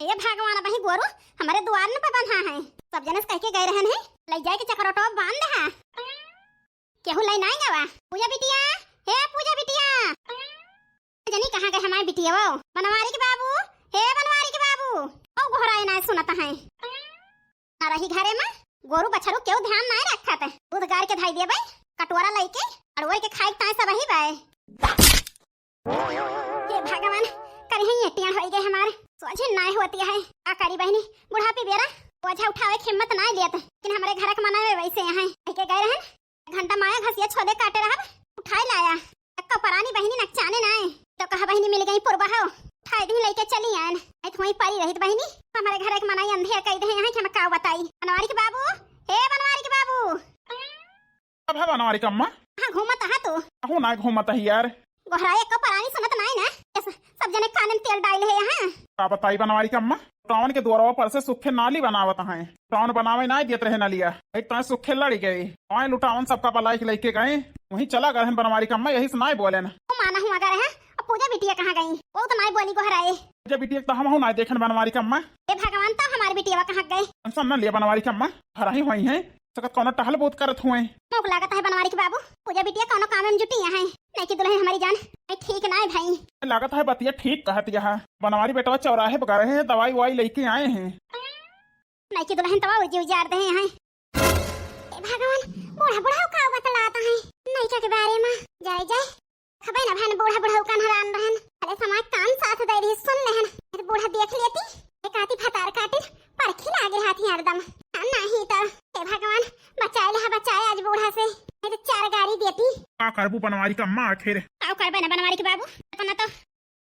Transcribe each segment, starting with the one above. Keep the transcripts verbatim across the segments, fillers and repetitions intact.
ए भगवान, अबहीं गोरू हमरे दुआर न पे बंधा है। सब जने से कह के गए रहन है, लइ जाए के चकरोटवा बांध दे है। केहू लइ नाहीं गवा। पूजा बिटिया, हे पूजा बिटिया। जनी कहाँ गए हमार बिटिया वो? बनवारी के बाबू, हे बनवारी के बाबू। ओ गोहराए नाहीं सुनत है। ना रही घरे में, गोरू बछरू केहू ध्यान नाहीं रखत। दूध गार के धइ देबे, कटोरा लइके, अड़ुआ के खाए के ताईं सबही बाए। हे भगवान, करिहैं ये टियाण होई गए हमार। सोझे नाहीं होती है। का करी बहिनी, बुढ़ापी बेरा बोझा उठावे के हिम्मत नाहीं लेत। लेकिन हमरे घर के मनई वैसे हैं। कह के गए रहन, घंटा माया घसिया छोदे काटे रहब, उठाए लाया। एक्को परानी बहिनी नकचाने नाहीं। तो कहा बहिनी मिल गई पुरबा हो, उठाए दी लइके चली आयन। नहीं तो वहीं परी रहित बहिनी, हमरे घर के मनई अंधेर कइ दे हैं कि हम का बताई। बनवारी के बाबू, हे बनवारी के बाबू। अब है बनवारी कम्मा? हाँ, घूमत हा तू। अहो ना घूमत ही यार। गोहराए एक्को परानी सुनत नाहीं ना। ये स-, सब जने काने में तेल डाल है यहाँ। का बताई बनवारी कम्मा? लुटावन के दुआरवा पर से सुखे नाली बनावत हैं। लुटावन बनावे नाहीं देत रहे नलिया। एक तो सुखे लड़ गए। आए लुटावन सबका बलाई के लइके गए। वहीं चला गए हैं बनवारी कम्मा, यही से नाहीं बोलेन। ओ माना हुआ गा रहे, अब पूजा बिटिया कहाँ गई? वो तो नाहीं बोली गोहराए। पूजा बिटिया तो हम हूँ नाहीं देखेन बनवारी कम्मा। ए भगवान, तो हमारी बिटिया कहाँ गई? टेंशन न लिया बनवारी कम्मा, घर ही हुई हैं। सकत कौनो टहल बूत करत हुए। मोक लागत है बनवारी के बाबू, पूजा बिटिया कौनो काम में जुटी हैं। नहीं कि दुल्हन हमारी जान, नहीं ठीक ना है भाई। लागत है बतिया ठीक कहत यह। बनवारी बेटवा चौराहे पर गए हैं, दवाई ववाई लइके आए हैं। नहीं कि दुल्हन तवा उजी उजार दे हैं। ए भगवान, बूढ़ा बूढ़ा का बतलात है। नइका के बारे में जाए जाए। खबे न बहन, बूढ़ा बुढ़ऊ कान हरान रहन। भले समाज कान साथ दे रही, सुन लेहन। फिर बूढ़ा देख लेती, एक आती भतार काटिन, परखी लागे हाथी हरदम। आ, नहीं तो, हे भगवान, बचाए लेहा, बचाए आज बूढ़ा से। नहीं तो चार गारी देती। का करबू बनवारी का अम्मा आखिर? का करबे न बनवारी के बाबू, इतना तो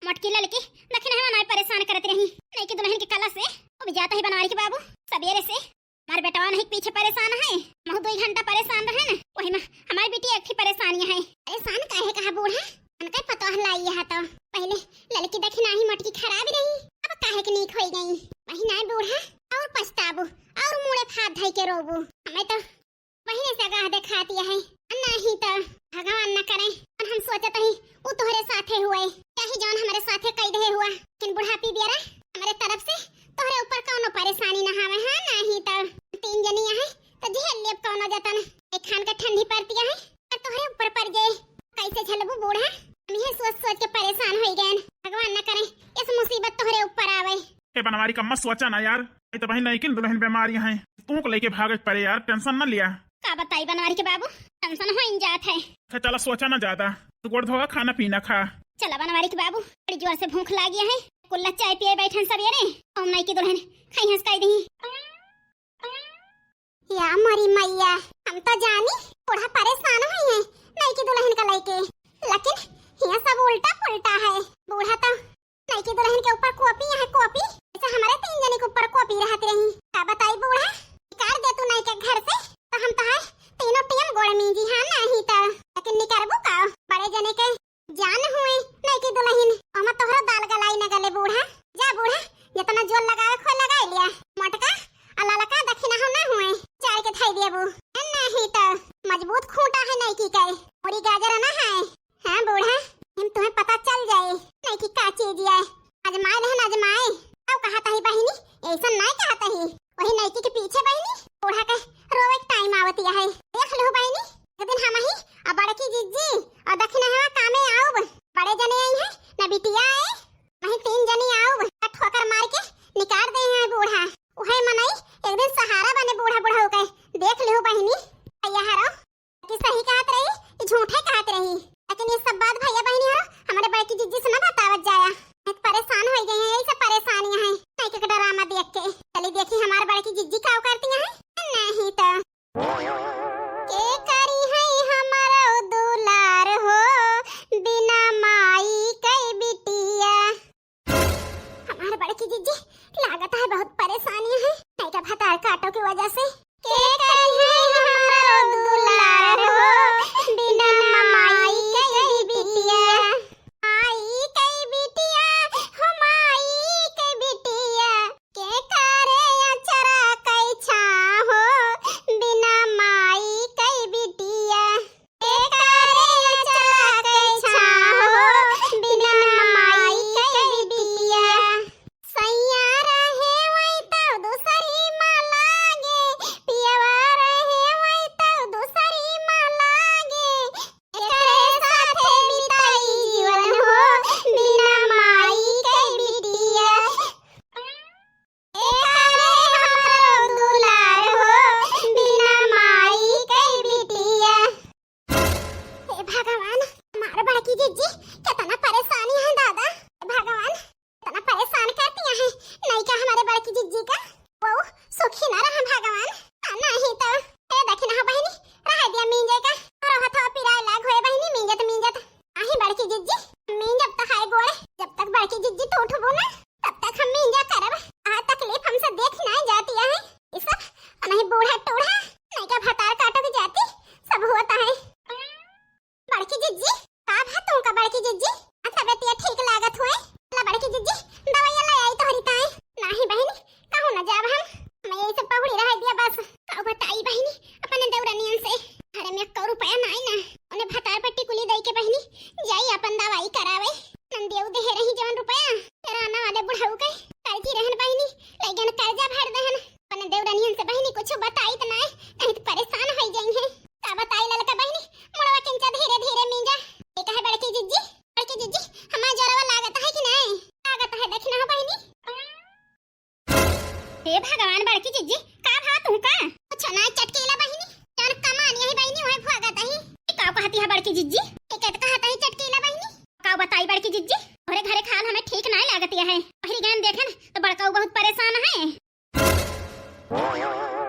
मोटकी ललकी दखिनहवा नाहीं परेशान करत रही। नहीं कि दुल्हन के कला से वो भी जाता है बनवारी के बाबू। सबेरे से हमार बेटवा नहीं पीछे परेशान है, महू दो घंटा परेशान रहे न, वही में हमारी बेटी एक ही परेशानी है। परेशान काहे कहा बूढ़ा? उनके पतोह लाई है तो पहले ललकी दखिनही मोटकी खराब रही, अब काहे के नीक होई गई? वही नाहीं बूढ़ा, और पछताबू, और मुड़े फात धई के रोबू। हमें तो बहिने से आगाह देखाती है। नहीं तो भगवान न करे, और हम सोचत ही उ तोहरे साथे हुए, चाहे जौन हमरे साथे कई दे हुआ, लेकिन बुढ़ापी बेरा हमरे तरफ से तोहरे ऊपर कौनो परेशानी न आवे। हाँ, नहीं तो तीन जनी है तो झेल लेब कौनो जतन। एक खान के ठंडी पड़ती है और तोहरे ऊपर पड़ जाए, कैसे झेलबू बूढ़ा? हम ये सोच सोच के परेशान हो गए। भगवान न करे इस मुसीबत तोहरे ऊपर आवे। ए बनवारी कम्मा, सोचा ना यार, ये तो बहिन नईकिन दुल्हन बीमारी हैं, तू को लेके भागे पड़े यार, टेंशन ना लिया। का बताई बनवारी के बाबू, टेंशन हो इन जात है। अच्छा चला, सोचा ना ज्यादा, तू गोड़ धोवा, खाना पीना खा। चला बनवारी के बाबू, बड़ी जोर से भूख लागी है, कुल्ला चाय पिए बैठन सबेरे, हम नईकी दुल्हन खाई हंस खाई दी। या मोरी मैया, हम तो जानी बूढ़ा परेशान हुई है नईकी दुल्हन का लेके, लेकिन यहाँ सब उल्टा पुल्टा है। बूढ़ा तो नईकी दुल्हन के ऊपर कॉपी है कॉपी, जैसे हमारे तीन जने के ऊपर कॉपी रहत रही। का बताई बूढ़ा, निकाल दे तू नईके घर से तो हम तो है तीनों टीम गोड़ मींजी, हाँ नहीं तो। लेकिन निकरबू का, बड़े जने के जान हुए नईकी दुल्हन, ओमा तोहरो दाल गलाई न गले बूढ़ा। जा बूढ़ा, जितना जोर लगावे खोल लगाए लिया। मोटका आ ललका दखिनहो ना हुए, चाय के धई देबू। नहीं तो मजबूत खूंटा है नईकी के, पूरी गाजर ना है। हाँ बूढ़ा, हम तुम्हें पता चल जाए नईकी का चीज है। आजमाए लेहन आजमाए। अब कहत ही बहिनी, ऐसा नहीं कहत ही। वही नईकी के पीछे बहिनी, बूढ़ा के रोवे के टाइम आवती है। देख लो बहिनी, एक दिन हम ही आ बड़की जिज्जी और दखिनहवा कामे आउब। बड़े जने आई है, न बिटिया आए, वही तीन जने आउब। आ ठोकर मार के निकाल दे हैं बूढ़ा। उहे मनई एक दिन सहारा बने बूढ़ा बुढ़ऊ के। देख लो बहिनी, भैया हरो कि सही कहत रही कि झूठे कहत रही, लेकिन ये सब बात भैया बहिनी हरो हमारे बड़की जिज्जी से ना बतावत जाया। मैं तो परेशान हो गई है, यही सब परेशानियां हैं नईके ड्रामा देख के। चली देखी हमारे बड़की जिज्जी का करती हैं। नहीं तो के करी है हमारो दुलार हो, बिना माई के बिटिया। हमार बड़की जिज्जी कर्जा भर देहन। अपने देवरनियन से बहिनी कुछ बताई त नाय, नहीं त परेशान होई जाई है। का बताई ललका बहिनी, मुड़वा किंचा धीरे धीरे मींजा। ये कहे बड़की जिज्जी, बड़की जिज्जी, हमार जोरवा लागत है कि नहीं? लागत है, देखी ना हो बहिनी। हे भगवान, बड़की जिज्जी, का भा तू का? कुछ ना, चटकीला बहिनी, जौन कमानी है बहिनी, वही भोगत है। ये का कहती है बड़की जिज्जी? ये कहत कहत है चटकीला बहिनी। का बताई बड़की जिज्जी, तोहरे घरे खाल हमें ठीक ना लागत है। पहिरी गए देखे न, तो बड़काऊ बहुत परेशान है।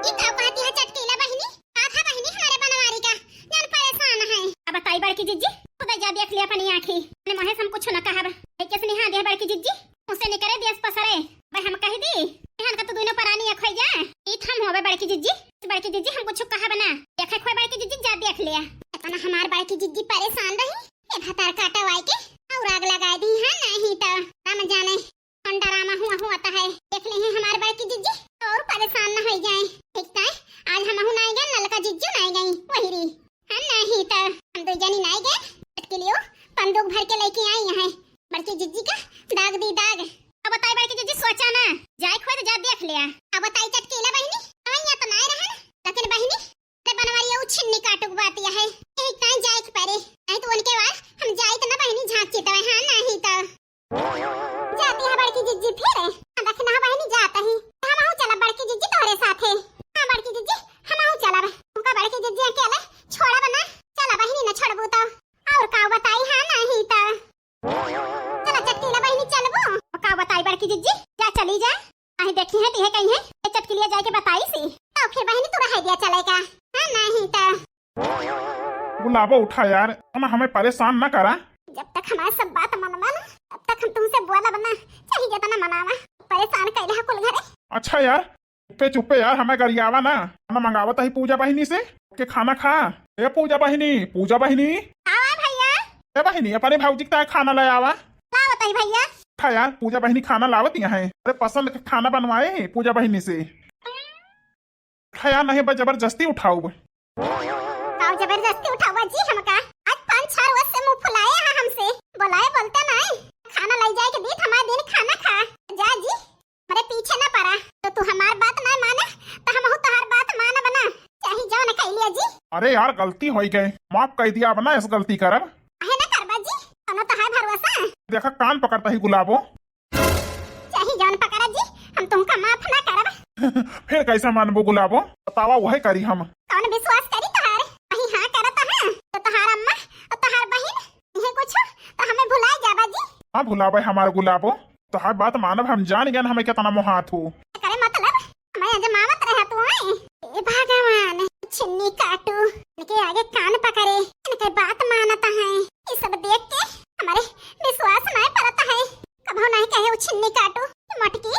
ई का कहती है चटकीला बहिनी? का था बहिनी हमारे बनवारी का? जौन परेशान है। अब बताई बड़की जिज्जी, खुद जा देख लिया अपनी आँखी। अपने मुँहे से हम कुछ न कहब। ए, किस निहा दे बड़की जिज्जी? मुँह से निकरे देश पसरे। भाई हम कह दी, एहन का तू दोनों परानी एक होई जा। ई थम होबे बड़की जिज्जी। बड़की जिज्जी हम कुछ कहब ना। देखे खोए बड़की जिज्जी जा देख लिया। इतना हमार बड़की जिज्जी परेशान रही। ये भतार काटा वाई के और आग लगाई दी है नहीं तो। राम जाने कौन डरामा हुआ हुआ ता है। देख ली है हमार बड़की जिज्जी, और परेशान न होई जाए। ठीक ताय, आज हमहू नाई गए, ललका जिज्जू नाई गई, वही री। हम नहीं तो, हम दो जनी नाई गए, के लिए पंदूक भर के लेके आई है। बड़की जिज्जी का दाग दी दाग। अब बताई बड़की जिज्जी सोचा ना, जाए खुद जा देख लिया। अब बताई चटकीला बहिनी, हम यहाँ तो नाई रहन, लेकिन बहिनी, ते बनवारी उ छिन्नी काटुक बात यह है, यही ताई जाए के परे, नहीं तो उनके बाद हम जाइत ना बहिनी झांक चितवे, हाँ नहीं तो। जाती है बड़की जिज्जी फिर। हाँ, देखना है बहिनी, जाता ही। हमहू चलब बड़की जिज्जी तोहरे साथे। हाँ बड़की जिज्जी, हमहू चलब। तुमका बड़की जिज्जी अकेले छोड़ब ना। चला बहिनी, न छोड़बू तो। और का बताई, हाँ नहीं तो। चला चटकीला बहिनी, चलबू। का बताई बड़की जिज्जी, जा चली जा। अही देखी है, तिहे कही है, ये चटकीलिया जाए के बताई सी। तो फिर बहिनी तू रह दिया चले का। हाँ नहीं तो। गुलाबो उठा यार, ना हमें परेशान ना करा। जब तक हमारे सब बात मनबा ना, तब तक हम तुमसे बोलब ना, चाहे जितना मनावा। परेशान कैले है कुल घरे। अच्छा यार, चुप्पे चुप्पे यार, हमें गरियावा ना, खाना मंगावत ही पूजा बहिनी से, के खाना खा। ए पूजा बहिनी, पूजा बहिनी। हाँ भैया। ए बहिनी, अपने भौजी के ताय खाना ले आवा। लावत ही भैया। खा यार, पूजा बहिनी खाना लावत यहाँ है। अरे पसंद के खाना बनवाए पूजा बहिनी से। उठा यार, नहीं बा जबरदस्ती उठाउब। का जबरदस्ती उठाउबा जी हमका? आज पाँच छह रोज से मुंह फुलाए हैं हमसे, बोलाए बोलते नहीं। खाना लाई जाए के दीत हमारे दिन खाना खा। जा जी, मेरे पीछे ना पड़ा। तो तू हमार बात ना माने, तो हमहू तोहार बात मानब ना। चाही जौन कह लिया जी। अरे यार, गलती होई गए, माफ कह दिया, अब ना ऐस गलती करब। अहे ना करबा जी, कोनो तोहार भरोसा। देखा कान पकड़ता ही गुलाबो। चाही जौन पकड़ा जी, हम तुमका माफ ना करब। फिर कैसे मानबो गुलाबो? बतावा, वही करी हम। कौन विश्वास करी तोहार? वही हाँ करत है तो तोहार अम्मा और तोहार बहिन, इहे कुछ तो हमें भुलाए जाबा जी। हाँ भुलाबे हमार गुलाबो, तोहार बात मानब हम, जान गए हमें कितना मोहात हो। करे मतलब हमें अजमावत रहा तू, हैं? ए भगवान, छिन्नी काटू, इनके आगे कान पकड़े, इनके बात मानता है। ये सब देख के हमारे विश्वास नहीं पड़ता है। कभो नहीं कहे उ छिन्नी काटू, मटकी,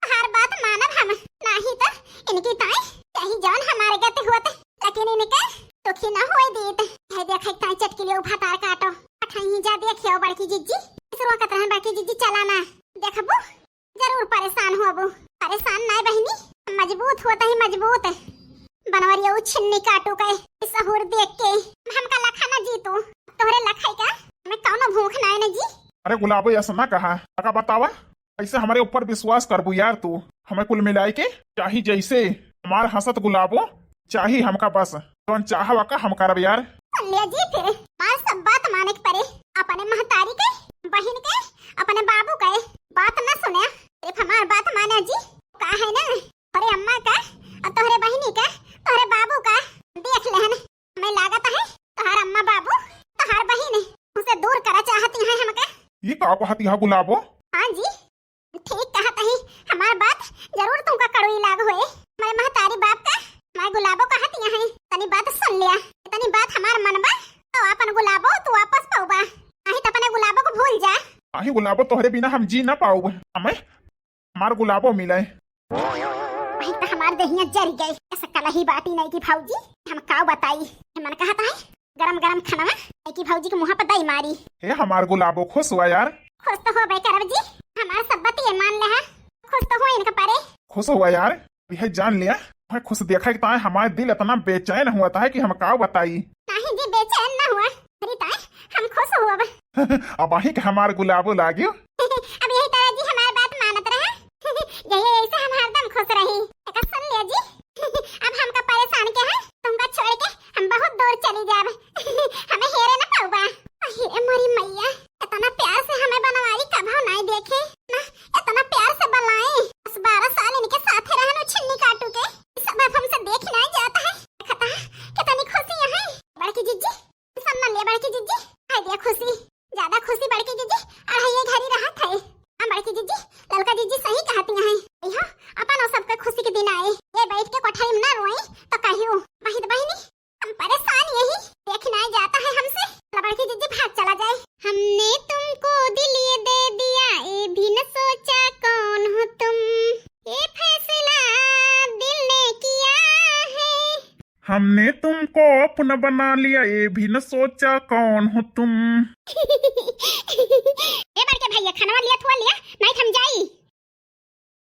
हर बात मानब हम, नहीं तो इनकी ताई चाही जौन हमारे गति हुआ थे, लेकिन इनके दुखी न होए दीत। है देखे ताई चटकीले उभातार काटो। अठाई जा देखियो बड़की जिज्जी, इसरो कतरहन बड़की जिज्जी चलाना। देखबू, जरूर परेशान होबू। परेशान नहीं बहिनी, मजबूत होता ही मजबूत। बनवरिया उ छिन्नी काटू के सहूर देख के हमका लखा ना जीतू, तोहरे लखाई का मैं कौनो भूख नाय न जी। अरे गुलाबो, ऐसा ना कहा, का बतावा, कैसे हमारे ऊपर विश्वास करबू यार तू? हमें कुल मिलाए के चाही जैसे हमार हंसत गुलाबो चाही हमका बस, जौन चाहवा का हम करब यार। सुन लिया जी, फिर हमार सब बात माने के परे, अपने महतारी के, बहिन के, अपने बाबू के बात ना सुने, सिर्फ हमार बात माने जी। का है ना, तोहरे अम्मा का और तोहरे बहिनी का, तोहरे बाबू का देख लेहन। हमें लागत है तोहार अम्मा बाबू, तोहार बहिन उसे दूर करा चाहती हैं हमके। ये का कहती है गुलाबो? हाँ जी, ठीक कहत ही, हमार बात जरूर तुमका कड़वी लाग होए। हमारे महतारी बाप का, हमारे गुलाबो कहती हैं, तनी बात सुन लिया, तनी बात हमार मनबा तो अपन गुलाबो तू वापस पौबा, नहीं तो अपने गुलाबो को भूल जा। आही गुलाबो, तोहरे बिना हम जी ना पाउब। हमें हमार गुलाबो मिले। वही तो हमार देहिया जर गए। ऐसा कलही बाटी नहीं की भौजी, हम का बताई। मन कहत है गरम गरम खाना नहीं की भौजी के मुँह पर दई मारी। हे हमार गुलाबो, खुश हुआ यार। खुश तो होबे करब जी, हमार सब बतिये मान ले है। खुश तो हुआ इनका परे। खुश हुआ यार, यह जान लिया, मैं खुश देखा कि ताए हमारे दिल इतना बेचैन हुआ था कि हम का बताई। नहीं जी, बेचैन ना हुआ, अरे ताए हम खुश हुआ। अब आही के हमार गुलाबो लागियो। अब यही तरह जी हमार बात मानत रहा। यही ऐसे हम हरदम खुश रही। एका सुन लिया जी, अब हमका परेशान के है, तुमका छोड़ के हम बहुत दूर चली जाब। हमें हेरे न पाउबा। अरे मोरी मैया, इतना प्यार से हमें बनवारी कभो नाई देखे ना, इतना प्यार से बलाए। दस बारह साल इनके साथे रहन उ छिन्नी काटू के, सब अब हमसे देख नाई जाता है। देखता है कितनी खुशी है बड़की जिज्जी। सब मन लिया बड़की जिज्जी, आई दिया खुशी, ज्यादा खुशी बड़की जिज्जी अढ़ाई घरी रहत है। हाँ बड़की जिज्जी, ललका जिज्जी सही कहती हैं। इहो अपन और सबके खुशी के दिन आए, ये बैठ के कोठरी में ना रोई तो कहियो, बहिन बहिनी हम परेशान यही, देख नाई जाता है हमसे। ला बड़की जिज्जी भाग चला जाए। हमने तुमको दिल ये दे दिया, ये भी न सोचा कौन हो तुम, ये फैसला दिल ने किया है। हमने तुमको अपना बना लिया, ये भी न सोचा कौन हो तुम।